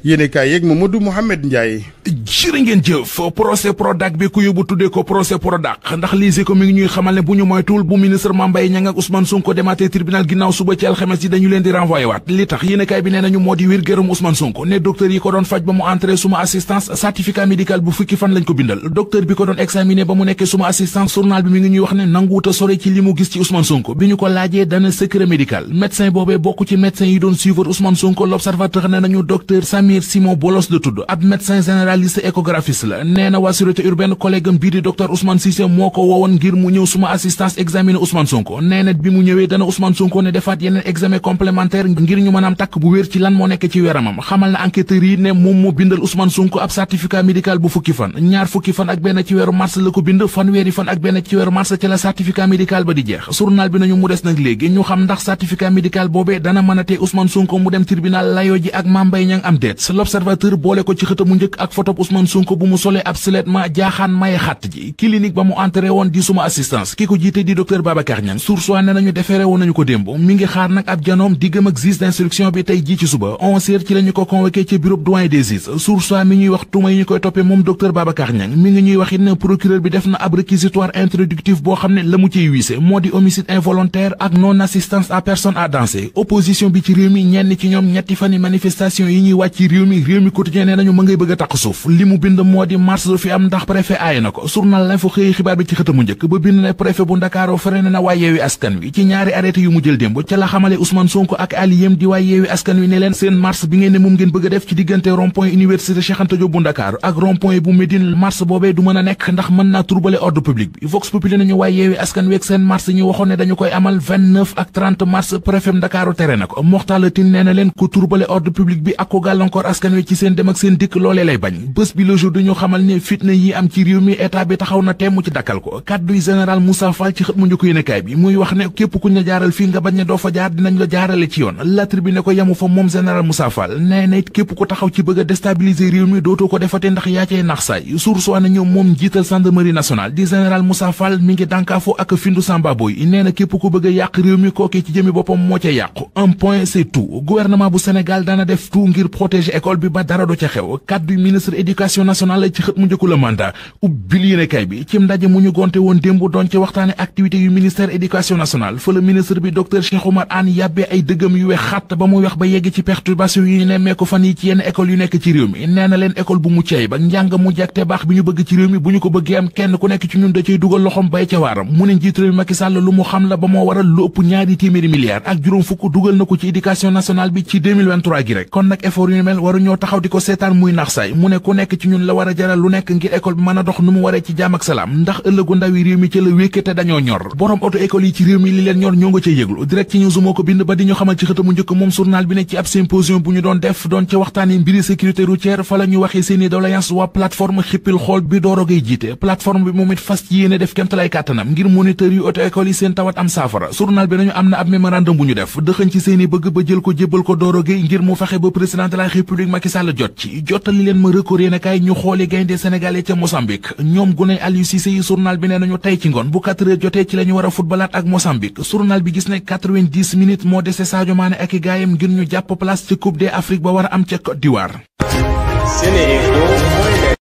yéene kaay yeeg Mamadou Mouhamed Ndiaye. jërë ngeen jëf procès Prodac bi ku yóbbu tuddee ko procès Prodac ndax lise ko mi ngi ñuy xamal ne bu ñu moytuwul bu ministre Mame Mbaye Niang ak Ousmane Sonko demaatee tribunal ginnaaw suba ci alxames ji dañu leen di renvoyé waat li tax yéene kaay bi nee nañu moo di wér gërëm Ousmane Sonko ne docteur yi ko doon faj ba mu entré suma assistance certificat médical bu fukki fan lañ ko bindal docteur bi ko doon examiné ba mu nekkee suma assistance journal bi mi ngi ñuy wax ne nanguwuta sore ci li mu gis ci Ousmane Sonko bi ñu ko laajee dana secret médical médecin boobee bokk ci médecin yi doon suivre Ousmane Sonko l'observateur ne nañu docteur Samir Simon Bolos de tudd ab médecin généraliste échographiste la nee na waa sûreté urbaine collègue am bii di docteur Ousmane Cissé moo ko woowoon ngir mu ñëw suma assistance examiner Ousmane Sonko nee na bi mu ñëwee dana Ousmane Sonko ne defaat yeneen examen complémentaire ngir ñu mën a am takk bu wér ci lan moo nekk ci weramam xamal na enquêteurs yi ne moom moo bindal Ousmane Sonko ab certificat médical bu fukki fan ñaar fukki fan ak benn ci weeru mars la ko bind fanweeri fan ak benn ci weeru mars ci la certificat médical ba di jeex journal bi nañu mu des nag léegi ñu xam ndax certificat médical boobee dana mën a tee Ousmane Sonko mu dem tribunal layoo ji ak Mame Mbaye Niang am déet l'observateur boole ko ci xëta mu njëkk ak photo Ousmane Sonko bu mu solee ab siletma jaaxaan maye xàtt ji clinique ba mu entré woon di suma assistance ki ko jiite di docteur Babacar Niang source ne nañu defeere woon nañu ko démb mi ngi xaar nag ab janoom diggam ak juge d'instruction bi tey ji ci suba 11h ci la ñu ko convoqué ci bureau doyen des juges source mi ñuy wax tuuma yi ñu koy toppee moom docteur Babacar Niang mi ngi ñuy wax it ne procureur bi def na ab réquisitoire introductif boo xam ne la mu ciy wiise moo di homicide involontaire ak non assistance à personne à danser opposition bi ci réew mi ñenn ci ñoom ñetti fani manifestation yi ñuy wàcc ci réew mi quotidien nee nañu ma ngay bëgg a taq suuf li mu bind moo di mars du fi am ndax préfet aaye na ko journal L'Info xëy xibaar bi ci xëtamu njëkk ba bind ne préfet bu Ndakaaru freiné na waa Yewwi Askan Wi ci ñaari arrêté yu mu jël démb ca la xamale Ousmane Sonko ak aliyem di waa Yewwi Askan Wi ne leen seen mars bi ngeen ne moom ngeen bëgg a def ci diggante rond-point université Cheikh Anta Diop bu Ndakaaru ak rond-point bu Médine mars boobee du mën a nekk ndax mën naa troubler ordre public bi Vox Populi nañu waa Yewwi Askan Wi ak seen mars ñu waxoon ne dañu koy amal 29 ak 30 mars préfet Ndakaaru tere na ko Mokhtar Tine nee na leen ku troubler ordre public bi ak ko gàllankoor askan wi ci seen dem ak seen dikk loolee lay bañ bés bi le jour duñu xamal ne fitna yi am ci réew mi état bi taxaw na temm ci dakkal ko kàdduy général Moussa Fall ci xët mu njëkk yéenekaay bi muy wax ne képp ku ñu jaaral fii nga bañ ne doo fa jaar dinañ la jaarale ci yoon La Tribune ne ko yamu fa moom général Moussa Fall nee na it képp ku taxaw ci bëgg a déstabiliser réew mi dootoo ko defate ndax yaa cay nax saay source wa na ñëw moom njiital gendarmerie nationale di général Moussa Fall mi ngi dànkaafoo ak findu Samba Boy nee na képp ku bëgg a yàq réew mi kookee ci jëmi boppam moo ca yàqu un point c'est tout gouvernement bu Sénégal dana def tout ngir protéger école bi ba dara do ca xew kàddu ministre éducation nationale ci xët mu njëkku la mandat ubbil yéenekaay bi ci ndaje mu ñu gonte woon démb doon ci waxtaane activité yu ministère éducation nationale fa la ministre bi docteur Cheikh Oumar Anne yàbbee ay dëggam yu wex xatt ba mu wex ba yegg ci perturbation yu ñu nemmee ko fan yi ci yenn école yu nekk ci réew mi nee na leen école bu mucc ayib ba njàng mu jag te baax bi ñu bëgg ci réew mi bu ñu ko bëggee am kenn ku nekk ci ñun da cay dugal loxom bay ca waaram mu ne njiit réew mi Macky Sall lu mu xam la ba moo waral lu ëpp ñaari téeméeri milliards ak juróom fukk dugal na ko ci éducation nationale bi ci 2023 gi rek kon nag effort yu mel waru ñoo taxaw di ko seetaan muy nax saay mu ne ku nekk ci ñun la war a jaral lu nekk ngir école bi mën a dox nu mu waree ci jaam ak salaam ndax ëllëgu ndawi réew mi ci la wékke te dañoo ñor borom auto école yi ci réew mi li leen ñor ñoo nga ca yëglu direct ci news moo ko bind ba di ñu xamal ci xëtamu njëkk moom journal bi ne ci ab symposium bu ñu doon def doon ca waxtaane mbiri sécurité routière fa la ñu waxee seeni doléance waa plateforme xippil xool bi doorogay jiite plateforme bi moom it fas yéene def kémtalay kàttanam ngir moniteur yu auto école yi seen tawat am saafara journal bi nañu am na ab mémorandum bu ñu def dëxëñ ci seeni bëgg ba jël ko jébbal ko doorogay ngir mu fexe ba président de la république Macky Sall jot ci jottali leen ma record yéene kaay ñu xooli gaynde sénégalais ca Mozambique ñoom guney Aliou Cissé yi journal bi nee nañu tey ci ngoon bu 4 heures jotee ci la ñu war a footballaat ak Mozambique journal bi gis ne 90 minutes moo dese Sadio Mané ak i gaayam ngir ñu jàpp place ci Coupe d'Afrique ba war a am ca Côte d'Ivoire.